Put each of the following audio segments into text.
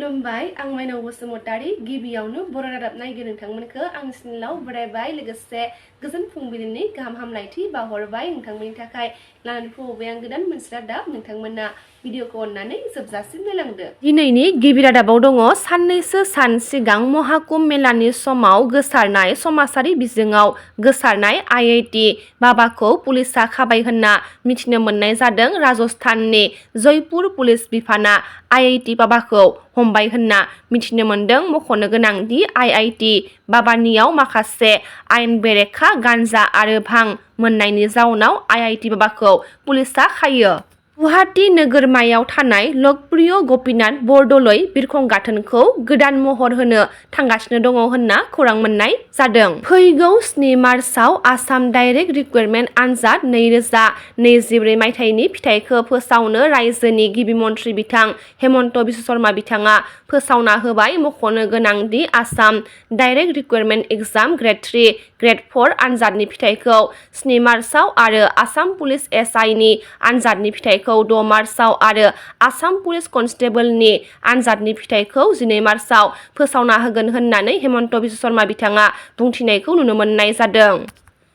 खुलुमबाय आं माइनाव बसुमतारी गिबियावनो बर' रादाब नायगिरि नोंथांमोनखौ आं सिनिलाव बरायबाय लोगोसे गोजोन फुंबिलिनि गाहाम हामलायथि बावहरबाय नोंथांमोननि थाखाय लानानै फैबाय आं गोदान मोनसे रादाब नोंथांमोना भिडिअखौ अननानै जोबजासिम नायलांदो। दिनैनि गिबि रादाबाव दङ साननैसो सान सिगां महाकुम्भ मेलानि समाव गोसारनाय समाजारि बिजोङाव गोसारनाय आईआईटी बाबाखौ पुलिसा खाबाय होनना मिथिनो मोननाय जादों। राजस्थाननि जयपुर पुलिस बिफाना आईआईटी बाबाखौ हमबाय होनना मिथिनो मोनदों। मख'नो गोनांदि आईआईटी बाबानियाव माखासे आयेन बेरेखा गान्जा आरो भां मोननायनि जाउनाव आईआईटी बाबाखौ पुलिसा खायो। गुवाहाटी नोगोरमायाव थानाय लोकप्रिय गपिनाथ बरदलै बिरखं गाथोनखौ गोदान महर होनो थांगासिनो दङ होनना खौरां मोननाय जादों। फैगौ 7 मार्चआव आसाम डाइरेक्ट रिक्रुटमेन्ट आनजाद 2024 मायथाइनि फिथाइखौ फोसावनो रायजोनि गिबि मन्थ्रि बिथां हेमन्त बिश्व शर्मा बिथाङा फोसावना होबाय। मख'नो गोनांदि Assam direct recruitment exam grade 3 grade 4 आनजादनि फिथाइखौ 7 मार्चआव आरो आसाम पुलिस एसआइनि आनजादनि फिथाइखौ 6 मार्चआव आरो आसाम पुलिस कनस्टेबलनि आनजादनि फिथाइखौ 12 मार्चआव फोसावना होगोन होननानै हेमन्त बिश्व शर्मा बिथाङा बुंथिनायखौ नुनो मोननाय जादों।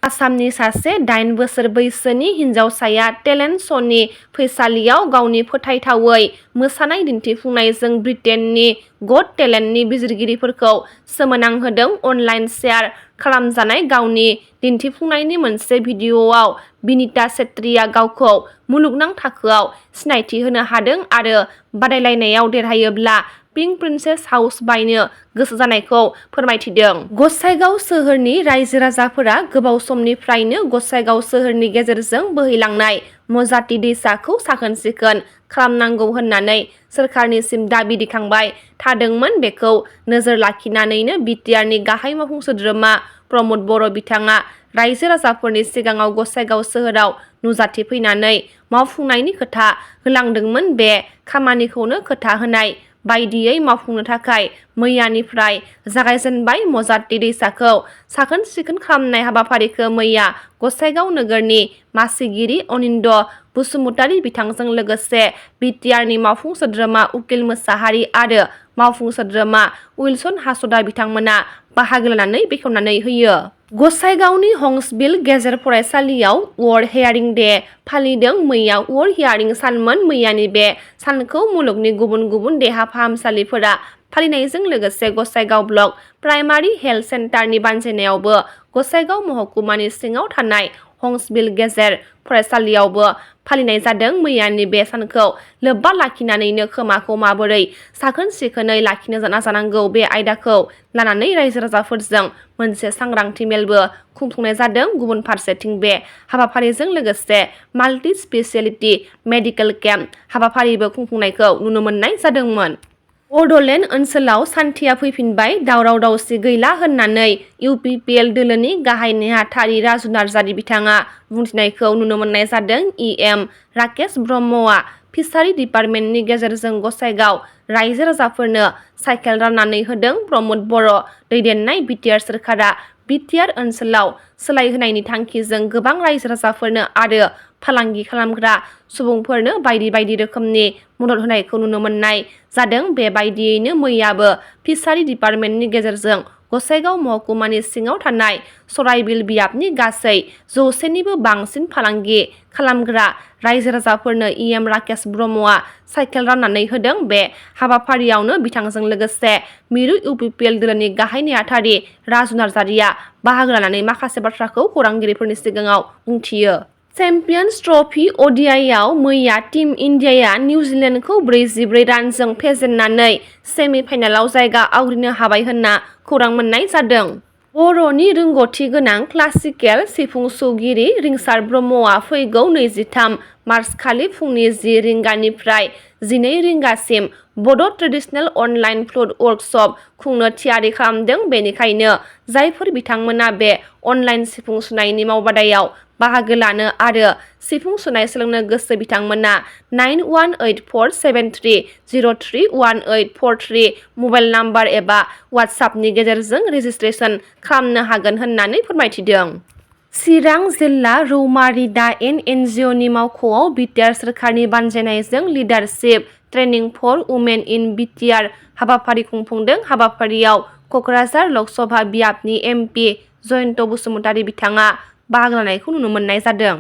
आसामनि सासे 8 बोसोर बैसोनि हिन्जावसाया टेलेन्ट श'नि फैसालियाव गावनि फोथायथावै मोसानाय दिन्थिफुंनायजों ब्रिटेननि गट टेलेन्टनि बिजिरगिरिफोरखौ सोमोनांहोदों। अनलाइन शेयार खालामजानाय गावनि दिन्थिफुंनायनि मोनसे भिडिअ'आव बिनीता चेत्रीया गावखौ मुलुगनां थाखोआव सिनायथि होनो हादों आरो बादायलायनायाव देरहायोब्ला पिंक प्रिन्सेस हाउस बायनो गोसो जानायखौ फोरमायथिदों। गसाइगाव सोहोरनि रायजो राजाफोरा गोबाव समनिफ्रायनो गसाइगाव सोहोरनि गेजेरजों बोहैलांनाय मजाति दैसाखौ साखोन सिखोन खालामनांगौ होननानै सोरखारनिसिम दाबि दैखांबाय थादोंमोन। बेखौ नोजोर लाखिनानैनो बिटिआरनि गाहाय मावफुं सोद्रोमा प्रमद बर' बिथाङा रायजो राजाफोरनि सिगाङाव गसाइगाव सोहोराव नुजाथिफैनानै मावफुंनायनि खोथा होलांदोंमोन। बे खामानिखौनो खोथा होनाय बायदियै मावफुंनो थाखाय मैयानिफ्राय जागायजेनबाय। मजाति दैसाखौ साखोन सिखोन खालामनाय हाबाफारिखौ मैया गसाइगाव नोगोरनि मासिगिरि अनिन्द बसुमतारी बिथांजों लोगोसे बिटिआरनि मावफुं सोद्रोमा उकिल मोसाहारि आरो मावफुं सोद्रोमा उइलसन हासदा बिथांमोना बाहागो लानानै बेखेवनानै होयो। गसाइगावनि हंसबिल गेजेर फरायसालियाव वर्ल्ड हियारिं डे फालिदों। मैया वर्ल्ड हियारिं सानमोन। मैयानि बे सानखौ मुलुगनि गुबुन गुबुन देहा फाहामसालिफोरा फालिनायजों लोगोसे गसाइगाव ब्लक प्राइमारि हेल्थ सेन्टारनि बानजायनायावबो गसाइगाव महकुमानि सिङाव थानाय हंसबिल गेजेर फरायसालियावबो फालिनाय जादों। मैयानि बे सानखौ लोब्बा लाखिनानैनो खोमाखौ माबोरै साखोन सिखोनै लाखिनो नाजानांगौ बे आयदाखौ लानानै रायजो राजाफोरजों मोनसे सांग्रांथि मेलबो खुंफुंनाय जादों। गुबुन फारसेथिं बे हाबाफारिजों लोगोसे माल्टि स्पेशियलिटि मेडिकेल केम्प हाबाफारिबो खुंफुंनायखौ नुनो मोननाय जादोंमोन। बड'लेण्ड ओनसोलाव सान्थिया फैफिनबाय दावराव दावसि गैला होननानै इउपिपिएल दोलोनि गाहाय नेहाथारि राजु नार्जारि बिथाङा बुंथिनायखौ नुनो मोननाय जादों। इएम राकेश ब्रह्मआ फिसारि डिपार्टमेन्टनि गेजेरजों गसाइगाव रायजो राजाफोरनो साइकेल राननानै होदों। प्रमद बर' दैदेननाय बिटिआर सोरखारा बिटिआर ओनसोलाव सोलायहोनायनि थांखिजों गोबां रायजो राजाफोरनो आरो फालांगि खालामग्रा सुबुंफोरनो बायदि बायदि रोखोमनि मदद होनायखौ नुनो मोननाय जादों। बेबायदियैनो मैयाबो फिसारि डिपार्टमेन्टनि गेजेरजों गसाइगाव महकुमानि सिङाव थानाय सराइबिल बियाबनि गासै 100निबो बांसिन फालांगि खालामग्रा रायजो राजाफोरनो इएम राकेश ब्रह्मआ साइकेल राननानै होदों। बे हाबाफारियावनो बिथांजों लोगोसे मिरु इउपिपिएल दोलोनि गाहाय नेहाथारि राजु नार्जारिया बाहागो लानानै माखासे बाथ्राखौ खौरांगिरिफोरनि सिगाङाव बुंथियो। चेम्पियन्स ट्रफी अडिआइआव मैया टीम इन्डियाया निउजिलेन्डखौ 44 रानजों फेजेननानै सेमि फाइनालाव जायगा आवग्रिनो हाबाय होनना खौरां मोननाय जादों। बर'नि रोंग'थि गोनां क्लासिकेल सिफुं सुगिरि रिंसार ब्रह्मआ फैगौ 23 मार्चखालि फुंनि 10 रिंगानिफ्राय 12 रिंगासिम बड' ट्रेडिशनेल अनलाइन फ्लुट वर्कशप खुंनो थियारि खालामदों। बेनिखायनो जायफोर बिथांमोना बे अनलाइन सिफुं सुनायनि मावबादायाव बाहागो लानो आरो सिफुं सुनाय सोलोंनो गोसो बिथांमोना 918473031843 मबाइल नाम्बार एबा वाट्सएपनि गेजेरजों रेजिस्ट्रेसन खालामनो हागोन होननानै फोरमायथिदों। चिरां जिल्ला रौमारि दा एनजिअनि मावख'आव बिटिआर सोरखारनि बानजायनायजों leadership training for women in BTR हाबाफारि खुंफुंदों। हाबाफारियाव क'क्राझार लकसभा बियाबनि MP जयन्त बसुमतारी बिथाङा बाहागो लानायखौ नुनो मोननाय जादों।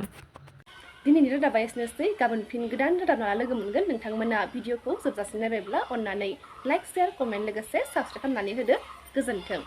दिनैनि रादाबा एसेनोसै। गाबोन फिन गोदान रादाब लाना लोगो मोनगोन। नोंथांमोना भिडिअखौ जोबजासिम नायबायब्ला अन्नानै लाइक, शेयार, कमेन्ट लोगोसे साबस्क्राइब खालामनानै होदो। गोजोन्थों।